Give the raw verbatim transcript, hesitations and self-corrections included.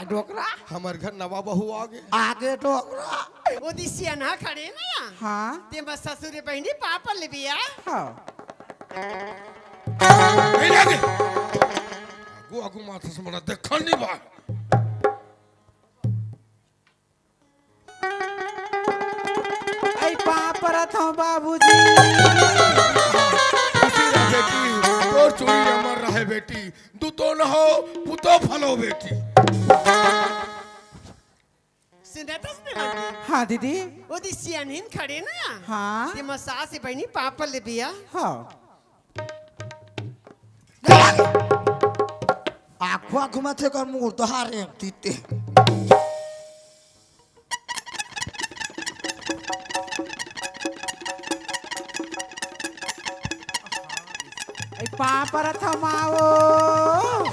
डोकरा। हमर घर नवा बहू आगे। आगे डोकरा। ओ दे सियान ह खड़े ना। हाँ। ते मस्त ससुर बहिनी पाँव पर लेबे या। हाँ। नहीं आगे। आगू आगू माथा से मोला देखन नहीं बा। अई पाँव परत हंव बाबूजी। खुशी रह बेटी, तोर चूड़ी अमर रहे बेटी, दू तो न हो, पुतो फलो बेटी। सुनत हस ने बंदी? हाँ दीदी। ओ दे सियान ह खड़े ना। हाँ। ते मस्त सास बहिनी पाँव पर लेबे या। हाँ। आँखों आँखों में थे कर मुर्दा हारे तीते। ए पाँव परत हंव माँ ओ।